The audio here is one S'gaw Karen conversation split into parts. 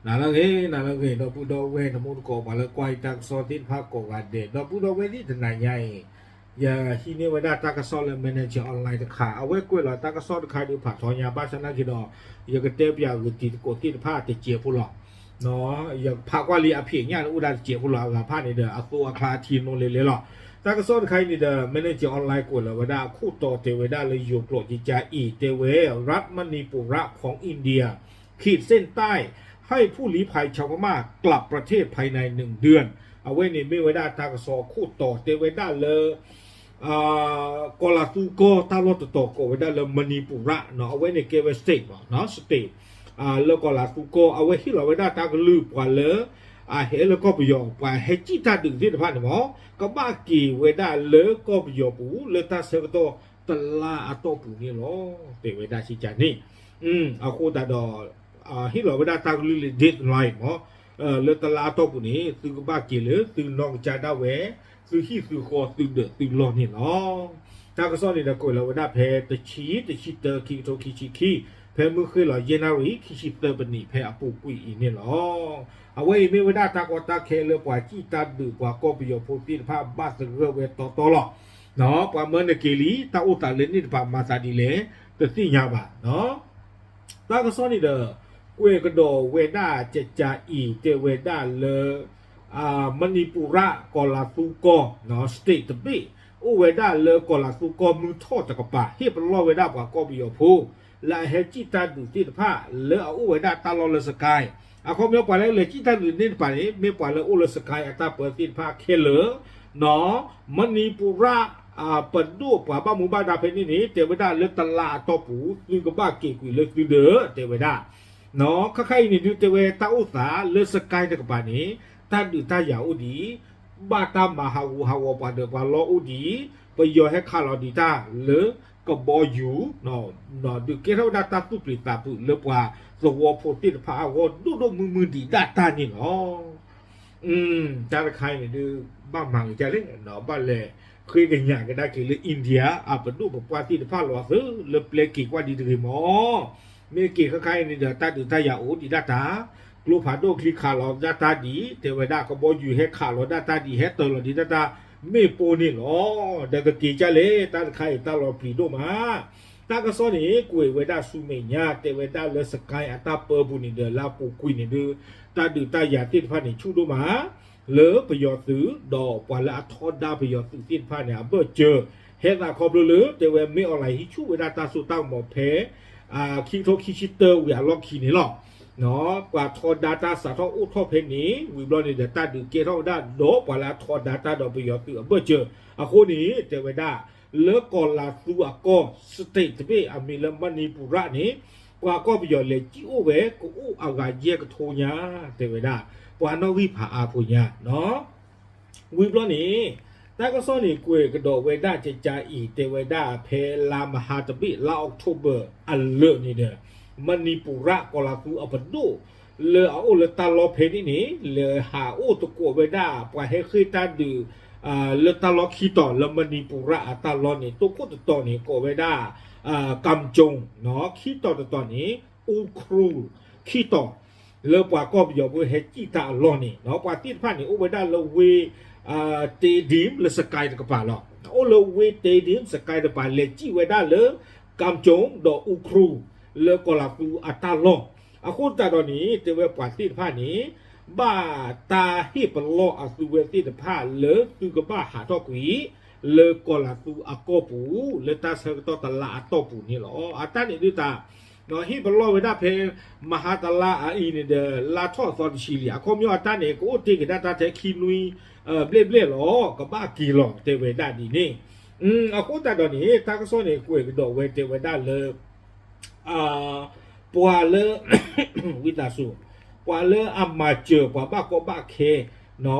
နၤလၢအဂ့ၤ နၤလၢအဂ့ၤ ဒီပုၢ်ဒီဝဲၢ်တံၤသကိး ပှၤလၢကွၢ်ယတၢ်ကစီၣ်သ့ၣ်တဖၣ်ကိးဂၤဒဲး ဒီပုၢ်ဒီဝဲၢ်သ့ၣ်တနၤညါအံၤ ယဟံးန့ၢ်ဝဲဒၣ်တၢ်ကစီၣ်လၢ Manager Online တခါ အဝဲကွဲးလီၤတၢ်ကစီၣ်တခါဒီးဖးထီညါ ဘၣ်ဆၣ်သနာ်က့ဒီး ယကတဲပၠးဂ့ၤတံၤသကိးသ့ၣ်တဖၣ်တစဲးဖိလီၤ. ယဖးကွၢ်လံအဖံးအညၣ်န့ၣ်အိၣ်ဒၣ်တစဲးဖိလီၤ အဂၤဖၣ်န့ၣ်ဒီး အသိအချါထံနိလဲလဲလီၤ. တၢ်ကစီၣ်တခါအံၤန့ၣ်ဒီး Manager Online ကွဲးလီၤဝဲဒၣ်အခိၣ်တီတဲဝဲဒၣ်လၢယိၤကျိာ်ကကါအံၤ တဲဝဲ รัฐมณีปุระของอินเดีย ขีดเส้นใต้ ให้ผู้ลี้ภัยชาวพม่ากลับประเทศภายในหนึ่งเดือน အဝဲန့ၣ်မ့ၢ်ဝဲဒၣ်တၢ်ကစီၣ်အခိၣ်တီတဲဝဲဒၣ်လၢ ကီၤလၤသူကီၢ်တၢ်လီၢ်တတီၤကိးဝဲဒၣ်လၢ မဏီပူရ် အဝဲန့ၣ်ကဲဝဲ state မ့ၢ် state လၢကီၤလၤသူကီၢ် အဝဲဟ့ၣ်လီၤဝဲဒၣ်တၢ်ကလုၢ်ပှၤလၢ အဟဲလၢကီၢ်ပယီၤ ပှၤဟဲစံၣ်တၢ်ဒုးသ့ၣ်တဖၣ်န့ၣ်မ့ၢ် ကဘၣ်က့ၤဝဲဒၣ်လၢကီၢ်ပယီၤပူၤ လၢတၢ်ဆၢကတီၢ်တလါအတီၢ်ပူၤန့ၣ်လီၤ တဲဝဲဒၣ်စံကန့ၣ် အဃိသတးဒီး ဟ့ၣ်လီၤဝဲဒၣ်တၢ်ကလုၢ်လၢ deadline မ့ၢ် လၢတလါအတီၢ်ပူၤန့ၣ် သုကဘၣ်က့ၤလၢသုနီၢ်ကစၢ်ဒၣ်ဝဲ သုဟံၣ်သုဃီသုဒၢးသုလီၢ်န့ၣ်လီၤ. တၢ်ကစီၣ်န့ၣ်ဒီးကွဲးလီၤဝဲဒၣ်ဖဲ တဆံ တဆံတၢ ခံကထိခံဆံခံ ဖဲမုၢ်ဃ့ၢ်လီၤယဲၢ်နၣ်ရံၣ် ခံဆံသၢပနံး ဖဲအပူၤကွံာ်အံၤန့ၣ်လီၤ. အဝဲအံၤမ့ၢ်ဝဲဒၣ်တၢ်ကီတၢ်ခဲလၢပှၤစံၣ်တၢ်ဒုးပှၤကီၢ်ပယီၤဖိသ့ၣ်တဖၣ်ဘၣ်သဂၢၢ်ဝဲတီတီလီၤ. ပှၤမၢနက့ၤလံ တၢ်အိၣ်သးလၢန့ၣ်တဖၣ်မၤသးဒ်လဲၣ် တသ့ၣ်ညါဘၣ် တၢ်ကစီၣ်န့ၣ်ဒီး ကွဲးကဒီးဝဲဒၣ်ကကါအံၤ တဲဝဲဒၣ်လၢ မဏီပူရ် ကီၤလၤသူကီၢ် state တဘ့ၣ် အိၣ်ဝဲဒၣ်လၢကီၤလၤသူကီၢ်မုၢ်ထီၣ်တကပၤ ဟ့ၣ်ပလီၢ်ဝဲဒၣ်ပှၤကီၢ်ပယီၤဖိ လၢအဟဲစံၣ်တၢ်ဒုးသ့ၣ်တဖၣ် လၢအအိၣ်ဝဲဒၣ်တၢ်လီၢ်လၢ စကဲ အခီပညီပှၤလၢလဲၤစံၣ်တၢ်ဒုးန့ၣ်တဖၣ်န့ၣ် မ့ၢ်ပှၤလၢအိၣ်လၢ စကဲ အတၢ်ပၢသ့ၣ်တဖၣ်ခဲလၢာ် မဏီပူရ် ပဒိၣ်ပှၤဘၣ်မူဘၣ်ဒါဖဲန့ၣ်န့ၣ် တဲဝဲဒၣ်လၢတလါအတီၢ်ပူၤ သုကဘၣ်က့ၤကွံာ်လၢသုဒၢး တဲဝဲဒၣ် ခါခါအံၤန့ၣ်ဒုးတဲဝဲတၢ်အိၣ်သးလၢ စကဲ တကပၤန့ၣ် တၢ်ဒုးတၢ်ယၤအိၣ်ဒံး ဘၣ်တၢ်မၤဟးဂူာ်ဟးဂီၤပှၤဒၢးပှၤလီၢ်အိၣ်ဒံး ပယီၤဟဲခးလီၤဒံးတၢ်လၢကဘီယူၤ ဒုးကဲထီၣ်ဝဲဒၣ်တၢ်သူၣ်ပျံၤသးဖုးလၢပှၤသဝီဖိသ့ၣ်တဖၣ်အဂီၢ်ဒိၣ်ဒိၣ်မုၢ်မုၢ်ဒံးဒၣ်တၢ်န့ၣ်လီၤ. တၢ်တခါအံၤန့ၣ်ဒုး ဘၣ်မၤက့ၤဒ်လဲၣ် ဘၣ်လဲၤဃ့ကညးကဒါက့ၤလၢ India အပဒိၣ်ပပှၢ်သ့ၣ်တဖၣ်လီၤသၢ လၢပျဲက့ၤကွၢ်ဒံးတဂ့ၤမး မ့ၢ်က့ၤခါခါအံၤန့ၣ်ဒီး တၢ်ဒုးတၢ်ယၤအိၣ်ဒံးဒၣ်တၢ် ကျိဖးဒိၣ်ချံခးလီၤဒၣ်တၢ်ဒံး တဲဝဲဒၣ်ကဘီယူၤဟဲခးလီၤဒၣ်တၢ်ဒံး ဟဲတၢၤလီၤဒံးဒၣ်တၢ် မ့ၢ်ပိၢ်န့ၣ်လီၤ. ဒီးကက့ၤကၢ်လဲၣ် တၢ်တခါအံၤတၢ်လီၤပျံၤဒိၣ်မး တၢ်ကစီၣ်န့ၣ် ကွဲးဝဲဒၣ်ဆူမဲာ်ညါ တဲဝဲဒၣ်လၢ စကဲ အတၢ်ပၢပူၤန့ၣ်ဒီး လၢအပူၤကွံာ်န့ၣ်ဒုး တၢ်ဒုးတၢ်ယၤသ့ၣ်တဖၣ်န့ၣ် ဆူၣ်ဒိၣ်မး လၢပယီၤသုး ဒီးပှၤလၢအထီဒါပယီၤသုးသ့ၣ်တဖၣ်န့ၣ် အဘၢၣ်စၢၤ ဟဲသးခီဖျိလၢ တဲဝဲ မင်းအောင်လှိုင် ဟံးဆူၣ်ဝဲဒၣ်တၢ်စိတၢ်ကမီၤဖဲ ခံကထိခံဆံတၢဝံၤအလီၢ်ခံန့ၣ်လီၤ. ပှၤထီဒါတၢ်စးထီၣ်အိၣ်ထီၣ်ဖဲန့ၣ် ဝံၤဘျီန့ၣ်ဒီး တၢ်ဒုးကဲထီၣ်ဝဲဒၣ်ဒီးပှၤလၢအထီဒါတၢ်ဒီးပယီၤသုးအဘၢၣ်စၢၤ အဃိန့ၣ် တဲဝဲဒၣ် လၢကီၤလၤသူအကီၢ် state တဘ့ၣ်အမံၤလၢ မဏီပူရ် န့ၣ် ပှၤကီၢ်ပယီၤလဲၤစံၣ်အိၣ်ဝဲ ကအိၣ်အဂၤယဲၢ်ကထိညါ တဲဝဲဒၣ် ပှၤနီၣ်ဂံၢ်ဖးအါဖိညါ ဝံၤဘျီန့ၣ် တၢ်ကစီၣ်န့ၣ် ကွဲးကဒီးဝဲဒၣ်ကကါအံၤ တဲဝဲဒၣ်ဖဲလါမဟါတဘ့ၣ် လါ October အလၢာ်န့ၣ်ဒီး မဏီပူရ် ကီၤလၤသူအပဒိၣ် လၢအအိၣ်လၢတၢ်လီၢ်ဖဲန့ၣ်န့ၣ် လဲၤဟးအိၣ်သကိးဝဲဒၣ် ပှၤဟဲဃ့ၢ်တၢ်ဒုး လၢတၢ်လီၢ်ခံတီၤ လၢမဏီပူရ်အတၢ်လီၢ်န့ၣ် တိခိၣ်တတီၤန့ၣ် ကိးဝဲဒၣ် ကမ်ကၠိၣ် ခံတီၤတတီၤန့ၣ် အူခရူၣ် ခံတီၤ လၢပှၤကီၢ်ပယီၤဖိဟဲစံၣ်တၢ်အလီၢ်န့ၣ် ပှၤသ့ၣ်တဖၣ်န့ၣ် အိၣ်ဝဲဒၣ်လၢဝ့ၢ် တ့ဒံ လၢ စကဲ တကပၤလီၤ. အိၣ်လၢဝ့ၢ်တ့ဒံ စကဲ တကပၤ လဲၤစံၣ်ဝဲဒၣ်လၢ ကမ်ကၠိၣ် ဒီးအူခရူၣ် လၢကီၤလၤသူအတၢ်လီၢ် အဃိသတးဒီးန့ၣ် တဲဝဲပှၤသ့ၣ်တဖၣ်န့ၣ် ဘၣ်တၢ်ဟ့ၣ်ပလီၢ်အသုဝဲသ့ၣ်တဖၣ်လၢသုကဘၣ်ဟးထီၣ်ကွံာ် လၢကီၤလၤသူအကီၢ်ပူၤ လၢတၢ်ဆၢကတီၢ်တလါအတီၢ်ပူၤန့ၣ်လီၤ. အတၢ်န့ၣ်ဒုးတၢ် ဟ့ၣ်ပလီၢ်ဝဲဒၣ်ဖဲ မဟါတလါအအံၤန့ၣ်ဒီး လါထီၣ်အသီတဆံလံ. အခီပညီအတၢ်န့ၣ် ကအိၣ်တ့ၢ်က့ၤဒၣ်တၢ်ထဲခံနွံ ဘျဲၣ်ဘျဲၣ်လီၤ. ကဘၣ်က့ၤလီၤ တဲဝဲဒၣ်ဒ်န့ၣ်. အဃိသတးဒီးန့ၣ် တၢ်ကစီၣ်န့ၣ် ကွဲးကဒီးဝဲတဲဝဲဒၣ်လၢ ပှၤလၢ ဝံသးစူၤ ပှၤလၢအမၤစၢၤပှၤဘၣ်ကီဘၣ်ခဲ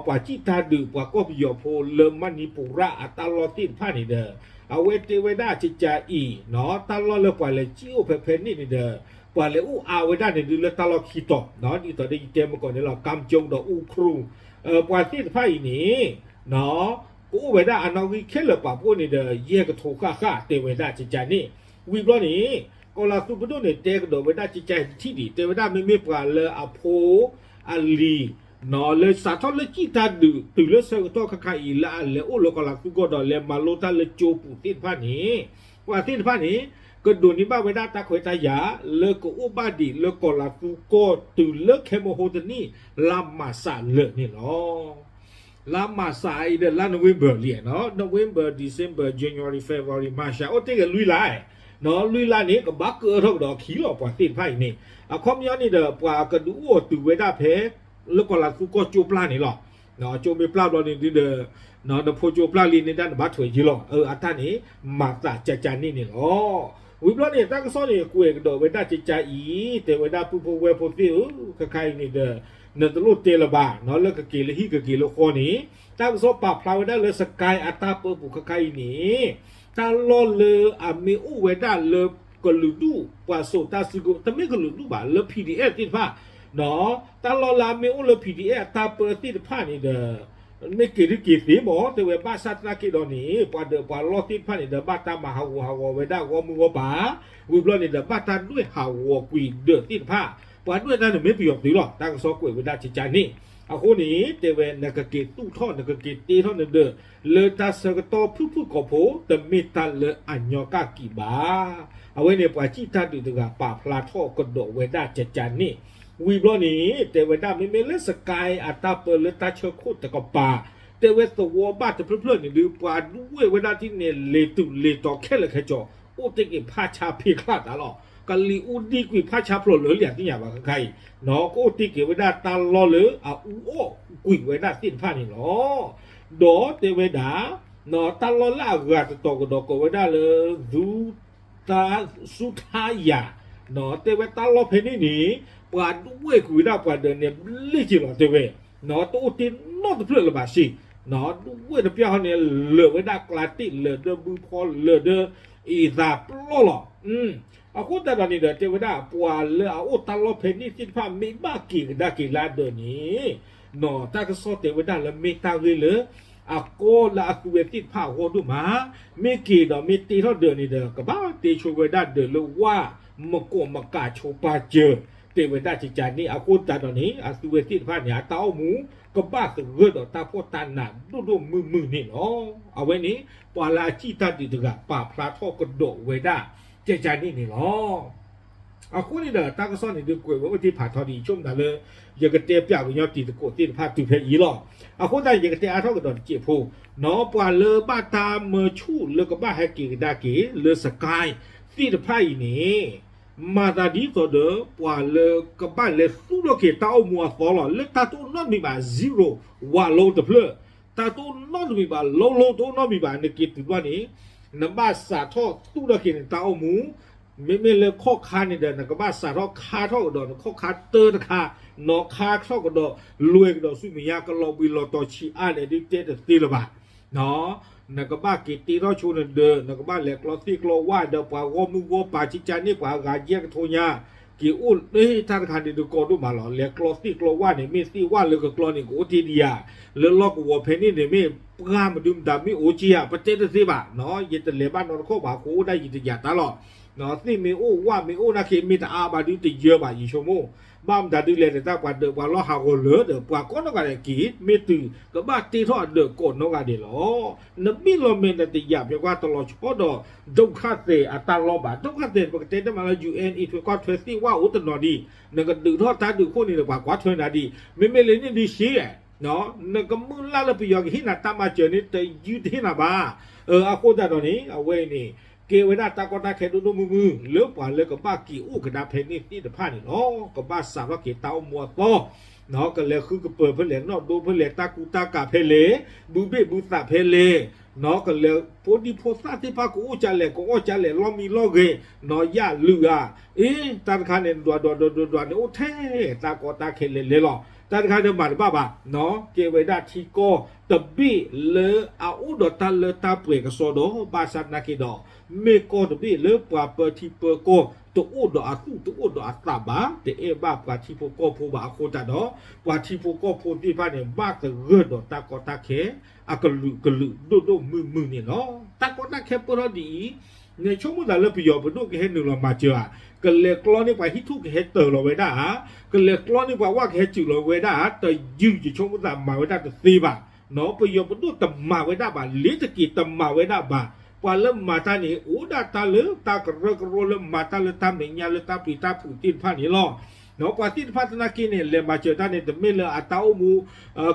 ပှၤစံၣ်တၢ်ဒုးပှၤကီၢ်ပယီၤဖိလၢမဏီပူရ်အတၢ်လီၢ်သ့ၣ်တဖၣ်န့ၣ်ဒီး အဝဲတဲဝဲဒၣ်ကကါအံၤ တၢ်လီၢ်လၢပှၤလဲၤစံၣ်အိၣ်ဖဲဖဲန့ၣ်န့ၣ်ဒီး ပှၤလဲၤအိၣ်အါဝဲဒၣ်န့ၣ်ဒုးလၢတၢ်လီၢ်ခံတီၤ ဒ်သိးဒီးယတဲမုၢ်ကီၢ်န့ၣ်လီၤ ကမ်ကၠိၣ်ဒီးအူခရူၣ် ပှၤသ့ၣ်တဖၣ်အံၤန့ၣ် ကအိၣ်ဝဲဒၣ်အနီၣ်ဂံၢ်ခဲလၢာ်ပာ်ဖှိၣ်န့ၣ်ဒီး ယဲၢ်ကထိဃၣ်ဃၣ် တဲဝဲဒၣ်ကကါန့ၣ် ဝံၤဘျီန့ၣ် ကီၤလၤသူပဒိၣ်န့ၣ် တဲကဒီးဝဲဒၣ်ကကါအံၤတထံၣ်ဒံး တဲဝဲဒၣ်မ့မ့ၢ်ပှၤလၢအဖိအလံၤ လၢစးထီၣ်လၢစံၣ်တၢ်ဒုးတုၤလၢဆၢကတီၢ်ခါခါအံၤ လၢအလဲၤအိၣ်လၢကီၤလၤသူကီၢ်ဒီးလဲၤမၤလိတၢ်လၢကၠိပူၤသ့ၣ်တဖၣ်န့ၣ် ပှၤသ့ၣ်တဖၣ်န့ၣ် ကဒိးန့ၢ်ဘၣ်ဝဲဒၣ်တၢ်ခွဲးတၢ်ယာ် လၢကအိၣ်ဘၣ်ဒံးလၢကီၤလၤသူကီၢ်တုၤလၢခဲမုၢ်ဟိတနံၣ် လါမၢ်ၡးလၢာ်န့ၣ်လီၤ. လါမၢ်ၡးအံၤဒီးလါနိၣ်ဝ့ဘၢၣ်လံ November, December, January, February, March အိၣ်တ့ၢ်က့ၤလွံၢ်လါ လွံၢ်လါန့ၣ် ကဘၣ်ကအၢထီၣ်ကဒီးအခံလီၤ ပှၤသ့ၣ်တဖၣ်အံၤန့ၣ် အခီပညီန့ၣ်ဒီး ပှၤကဒုးအိၣ်အီၤတုၤဝဲဒၣ်ဖဲ လၢကီၤလၤသူကီၢ်ကၠိပျၢ်န့ၣ်လီၤ. ကၠိမ့ၢ်ပျၢ်ဘျီန့ၣ်ဒုဒီး နဖိကၠိပျၢ်လံန့ၣ်ဒၣ်နဘၣ်ထွဲးယံၤလီၤ အတၢ်န့ၣ် မၤသးကကါန့ၣ်န့ၣ်လီၤ. ဝံၤဘျီန့ၣ် တၢ်ကစီၣ်န့ၣ် ကွဲးကဒီးဝဲဒၣ်ကကါအံၤ တဲဝဲဒၣ်ပုၢ်ဖိဝဲၢ်ဖိသ့ၣ်ဧၢ, ခါခါအံၤန့ၣ်ဒီး နတလိၣ်တဲလၢၤဘၣ် လၢကက့ၤလၢဟံၣ်ကက့ၤလၢဃီန့ၣ် တၢ်ကစီၣ်ပာ်ဖျါဝဲဒၣ်လၢ Sky အတၢ်ပၢပူၤခါခါအံၤန့ၣ် တၢ်လီၢ်လၢအမ့ၢ်အိၣ်ဝဲဒၣ်လၢကလုာ်ဒူၣ် ပှၤစိာ်တၢ်စုကဝဲၤ တမ့ၢ်ကလုာ်ဒူၣ်ဘၣ် လၢ P D F သ့ၣ်တဖၣ် တၢ်လီၢ်လၢအမ့ၢ်အိၣ်လၢ P D F အတၢ်ပၢသ့ၣ်တဖၣ်န့ၣ်ဒီး မ့ၢ်က့ၤဒုက့ၤသ့မး တဲဝဲဘၣ်ဆၣ်သနာ်က့ဒီးန့ၣ် ပှၤဒၢးပှၤလီၢ်သ့ၣ်တဖၣ်န့ၣ်ဒီး ဘၣ်တၢ်မၤဟးဂူာ်ဟးဂီၤဝဲဒၣ်ဂီၢ်မုၢ်ဂီၢ်ပၤ ဝံၤဘျီန့ၣ်ဒီး ဘၣ်တၢ်ဒွဲၣ်ဟးဂီၤကွံာ်ဒၢးသ့ၣ်တဖၣ် ပှၤဒွဲၣ်တၢ်န့ၣ်မ့ၢ်ပယီၤသုးလီၤ တၢ်ကစီၣ်ကွဲးဝဲဒၣ်ကကါန့ၣ် အဃိန့ၣ် တဲဝဲနကက့ၤသူၣ်ထီၣ် နကက့ၤတ့ထီၣ်နဒၢး လၢတၢ်ဆၢကတီၢ်ဖုၣ်ဖုၣ်ကိာ်ဖိ တမ့ၢ်တၢ်လၢအညီကၣ်ကံးဘၣ်. အဝဲန့ၣ် ပှၤစံၣ်တၢ်ဒုးတဂၤပာ်ဖျါထီၣ်ကဒီးဝဲဒၣ်ကကါန့ၣ် ဝံၤဘျီန့ၣ် တဲဝဲဒၣ်မ့မ့ၢ်လၢ Sky အတၢ်ပၢလၢတၢ်ဆၢခိၣ်တကပၤ တဲဝဲသဝီဘၣ်တဖျၢၣ်ဖျၢၣ်န့ၣ်ဒုး ပှၤဒွဲၣ်ဝဲဒၣ်ဒ်န့ၣ် လ့ၤတုၤလ့ၤတီၤခဲလၢာ်ခဲဆ့ အိၣ်တ့ၢ်က့ၤဖးဆါဖ့ချၣ်တၢ်လီၤ. ကလံၤအူဒံကွံာ်ဖးဆါဖျိးလၢာ်လံအသ့ၣ်ညါဘၣ်ခါခါအံၤ ကအိၣ်တ့ၢ်က့ၤဝဲဒၣ်တၢ်လီၢ်လၢအအူအီၣ်ကွံာ်ဝဲဒၣ်သ့ၣ်တဖၣ်န့ၣ်လီၤ. ဒီးတဲဝဲဒၣ် တၢ်လီၢ်လၢအဂၤတတီၤကဒီးကိးဝဲဒၣ်လၢ သူ သူထါယၤ တဲဝဲတၢ်လီၢ်ဖဲန့ၣ်န့ၣ် ပှၤဒွဲၣ်ကွံာ်ဝဲဒၣ်ပှၤဒၢးန့ၣ် ဘျ့က့ၤလီၤတဲဝဲ တအိၣ်တ့ၢ်နီတဖျၢၣ်လၢၤဘၣ်စ့ၢ် ဒွဲၣ်တပျၢ်ဃီန့ၣ် လၢာ်ဝဲဒၣ်ကျါတ့ၢ် လၢာ်ဒီးဘုဖီ လၢာ်ဒီးအံသးပျီလီၤ. အဃိသတးဒီးန့ၣ်ဒီး တဲဝဲဒၣ်ပှၤလၢအအိၣ်တၢ်လီၢ်ဖဲန့ၣ်သ့ၣ်တဖၣ် မ့ၢ်ဘၣ်က့ၤကဒါက့ၤလၢအဒၢးန့ၣ် တၢ်ကစီၣ်တဲဝဲဒၣ်လၢမ့ၢ်တၢ်ဂ့ၢ်လၢ အကီလၢအသူဝဲသ့ၣ်တဖၣ်အဂီၢ်ဒိၣ်မး, မ့ၢ်က့ၤဒီးမ့ၢ်တ့ထီၣ်ဒၢးန့ၣ်ဒီး ကဘၣ်တ့ဆိဝဲဒၣ်ဒၢးလၢဝၣ် မကိးမကးဆိပာ်စၢၤ တဲဝဲဒၣ်ကကါန့ၣ် အဃိသတးဒီးန့ၣ် အသူဝဲသ့ၣ်တဖၣ်န့ၣ် အတၢ်အိၣ်မူ ကဘၣ်သဂၢၢ်ဒီးတၢ်ဖှီၣ်တၢ်နးဒိၣ်ဒိၣ်မုၢ်မုၢ်န့ၣ်လီၤ. အဝဲန့ၣ် ပှၤလၢအစံၣ်တၢ်ဒုးတဂၤ ပာ်ဖျါထီၣ်ကဒီးဝဲဒၣ်ကကါန့ၣ်န့ၣ်လီၤ. အဃိန့ၣ်ဒီး တၢ်ကစီၣ်န့ၣ်ဒုးကွဲးဝဲအိၣ်တ့ၢ်ဖးထီဒ်အံၤ ဆိကမိၣ်လၢ ယကတဲပၠးကညီတံၤသကိးသ့ၣ်တဖၣ်တုၤဖဲအံၤလီၤ. အဃိသတးယကတဲအါထီၣ်ကဒီးတစဲးဖိ, ပှၤလၢဘၣ်တၢ်မၢဆူၣ်လၢကဘၣ်ဟဲက့ၤကဒါက့ၤလၢ Sky သ့ၣ်တဖၣ်အံၤန့ၣ် မၤသးဒ်သိးဒီး ပှၤလၢကဘၣ်လဲၤသူၣ်ထီၣ်က့ၤတၢ်အိၣ်မူအသီလီၤ. လၢတၢ်တအိၣ်နီတမံၤဘၣ် zero ဝးလိတဖျၢၣ်, တၢ်တအိၣ်နီတမံၤဘၣ် လိလိတအိၣ်နီတမံၤဘၣ် နက့ၤတုၤဘျီန့ၣ် နဘၣ်စးထီၣ်သူၣ်ထီၣ်က့ၤနတၢ်အိၣ်မူ, မ့မ့ၢ်လၢခီၣ်ခါန့ၣ်ဒီး နကဘၣ်စးထီၣ်ခါထီၣ်ကဒီး နခီၣ်ခါတၢတခါ, နီၢ်ခါထီၣ်ကဒီး လွဲၢ်ကဒီးဆူမဲာ်ညါ ကလီၤဘှံးလီၤတီၤဆံးအါလဲၣ်ဒုးတဲတသ့လၢၤဘၣ်. နကဘၣ်က့ၤတ့ထီၣ်ဆိနဒၢး, နကဘၣ်လဲၤကျီသ့ၣ်ကျီဝၣ်ဒီး ပှၤဂီၢ်မုၢ်ဂီၢ်ပၤကကါန့ၣ် ပှၤဂၤယဲၢ်ကထိညါ က့ၤအိၣ်လၢတၢ်တခါန့ၣ်ဒုးကီဒိၣ်မးလီၤ. လဲၤကျီသ့ၣ်ကျီဝၣ်န့ၣ် မ့ၢ်သ့ၣ်ဝၣ်လၢကကျီန့ၣ် ကအိၣ်တ့ၢ်ဒံးဧါ, လၢလီၢ်ကဝီၤဖဲန့ၣ်န့ၣ် မ့ၢ်ပှၢ်မဒုမတၤမ့ၢ်အိၣ်က့ဧါ ပတဲတသ့ဘၣ်, ယတလဲၤဘၣ်နီတခီၣ်ဘၣ် ဃိအိၣ်ဒၣ်ယံၤတယၤတၢ်လီၤ. သ့ၣ်မ့ၢ်အိၣ်ဝၣ်မ့ၢ်အိၣ်နာ်က့ မ့ၢ်တအါဘၣ်ဒုးတယၢဘၣ် ယဆိကမိၣ်, ဘၣ်မတၤဒုးလဲၤဒီးတၢ်ပှၤဒၢးပှၤလီၢ်ဟးဂီၤလၢာ်ဒီး ပှၤကိးနီၢ်ဂၤဒဲးက့ၤ မ့ၢ်တုၤကဘၣ်တ့ထီၣ်အဒၢးကိးနီၢ်ဂၤဒဲးလီၤ. နဘံၣ်လီၤမဲာ်နတယာ် ပှၤကွၢ်တလီၤဆီဒီး ဒုက္ခသည် အတၢ်လီၢ်ဘၣ်. ဒုက္ခသည် ပကတဲတမံၤလၢ UN အံၤ ထွဲကွၢ်ထွဲသ့ၣ်ဝၣ်အိၣ်တနီၤဒံး, နကဒုးထီၣ်တၢ်ဒုးခိၣ်န့ၣ်ဒီး ပှၤကွၢ်ထွဲနၤဒံး, မ့မ့ၢ်လၢန့ၣ်ဒုးရှ့ နကမုၢ်လၢ်လၢပယီၤကဟ့ၣ်နၤတၢ်မၤစၢၤန့ၣ် တယုၢ်တဟ့ၣ်နၤဘၣ်. အဃိသတးဒီးန့ၣ် အဝဲအံၤန့ၣ် ကဲဝဲဒၣ်တၢ်ကီတၢ်ခဲဒိၣ်ဒိၣ်မုၢ်မုၢ် လၢပှၤလၢကဘၣ်က့ၤအိၣ်ကဒါဖဲန့ၣ်သ့ၣ်တဖၣ်န့ၣ်လီၤ. ကဘၣ်စးထီၣ်က့ၤတၢ်အိၣ်မူအသီ, ကလဲၤဃုကပၢၤဖဲလဲၣ်, နီၣ်ဒိဖဲလဲၣ်, တၢ်ကူတၢ်ကၤဖဲလဲၣ်, ဘုဘ့ၣ်ဘုသးဖဲလဲၣ်, ကလဲၤဖိဒံဖိသၣ်သ့ၣ်တဖၣ်ကအိၣ်ကလဲၣ်, ကအီၣ်ကလဲၣ်, လီၢ်မံလီၢ်ဂဲၤ, နီၢ်ယၣ်လုၢ်ဧါ, အ့ တၢ်တခါန့ၣ် ဒွးဒွးဒွးဒွးဒွးန့ၣ် အိၣ်ထဲတၢ်ကီတၢ်ခဲလဲၤလဲၤလီၤ. တၢ်တခါန့ၣ်မၤတဘၣ်ဘၣ်, ကဲဝဲဒၣ်ထံကီၢ်တဘ့ၣ်လၢအအိၣ်ဒီးတၢ်လၢတၢ်ပှဲၤကစီဒီး ဘၣ်ဆၣ်သနာ်က့ဒီး မ့ၢ်ကီၢ်တဘ့ၣ်လၢပှၤပၢထံပၢကီၢ် တအိၣ်ဒီးအသူၣ်တအိၣ်ဒီးအသးဘၣ်, တအဲၣ်ဘၣ်ပှၤထံဖိကီၢ်ဖိဘၣ်အဃိသတးဒီး ပှၤထံဖိကီၢ်ဖိသ့ၣ်တဖၣ်န့ၣ် ဘၣ်သဂၢၢ်ဒီးတၢ်ကီတၢ်ခဲ အကလုာ်ကလုာ်ဒိၣ်ဒိၣ်မုၢ်မုၢ်န့ၣ်လီၤ. တၢ်ကီတၢ်ခဲပၢၢ်ထီၣ်ဒ်အံၤ, နဆိကမိၣ်သးလၢပယီၤပဒိၣ်ကဟဲနုာ်လီၤမၤစၢၤဧါ, ကလဲၤကျီန့ၢ်ပှၤဟံၣ်ထူၣ်ကဟဲတၢၤလီၤဝဲဒၣ်ဧါ, ကလဲၤကျီန့ၢ်ပှၤဝၣ်ကဟဲစူးလီၤဝဲဒၣ်ဧါ, တယုၢ် ယဆိကမိၣ်သးမၤဝဲဒၣ်တသ့ဘၣ်. ပယီၤပဒိၣ်တမၤဝဲဒၣ်ဘၣ်, လ့ၤတက့ၤတမၤဝဲဒၣ်ဘၣ်. ပှၤလၢမၤတၢ်န့ၣ် အိၣ်ဒၣ်တၢ်လၢတၢ်ကရၢကရိလၢမၤတၢ်လၢတၢ်မဲာ်ညါလၢတၢ်ပျံၤတၢ်ဖုးသ့ၣ်တဖၣ်န့ၣ်လီၤ. ပှၤသ့ၣ်တဖၣ်သနာ်က့န့ၣ် လဲၤမၤစၢၤတၢ်န့ၣ် တမ့ၢ်လၢအတၢ်အိၣ်မူ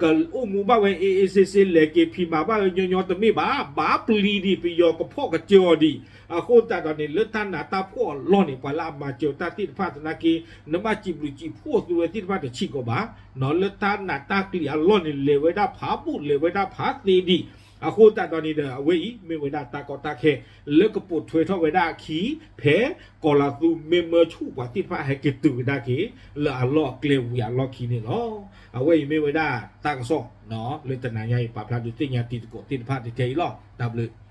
ကအိၣ်မူဘၣ်ဝဲ အ့အ့စ့စ့ လဲၤက့ၤဖံးမၤဘၣ်ဝဲညီညီတမ့ၢ်ဘၣ်, ဘၣ်ပျံၤဒံးပယီၤကဖီၣ်ကစၢၤအီၤဒံး. အဃိသတးဒီးန့ၣ် လၢတၢ်နးတၢ်ဖှီၣ်အလီၢ်န့ၣ် ပှၤလၢအမၤစၢၤတၢ်သ့ၣ်တဖၣ်သနာ်က့ နဘၣ်စံးဘျုးစံးဖှိၣ်သုဝဲသ့ၣ်တဖၣ်တဆံးကီးဘၣ်. လၢတၢ်နးတၢ်ကျံးအလီၢ်န့ၣ် လဲၤဝဲဒၣ်ဖးဘူး လဲၤဝဲဒၣ်ဖးသ့ဒံး. အဃိသတးဒီးန့ၣ်ဒီး အဝဲအံၤမ့ၢ်ဝဲဒၣ်တၢ်ကီတၢ်ခဲ လၢကပိာ်ထွဲထီၣ်ဝဲဒၣ်အခံ ဖဲကီၤလၤသူမ့ၢ်မၢဆူၣ် ပှၤသ့ၣ်တဖၣ်ဟဲက့ၤတုၤကဒါက့ၤ လၢအလီၢ်အကျဲဝံၤအလီၢ်ခံန့ၣ်လီၤ. အဝဲအံၤမ့ၢ်ဝဲဒၣ်တၢ်ကစီၣ် လၢတနၤညါအံၤ ပာ်ဖျါဒုးသ့ၣ်ညါတံၤသကိးသ့ၣ်တဖၣ်တထဲအံၤလီၤ. တၢ်ဘျုး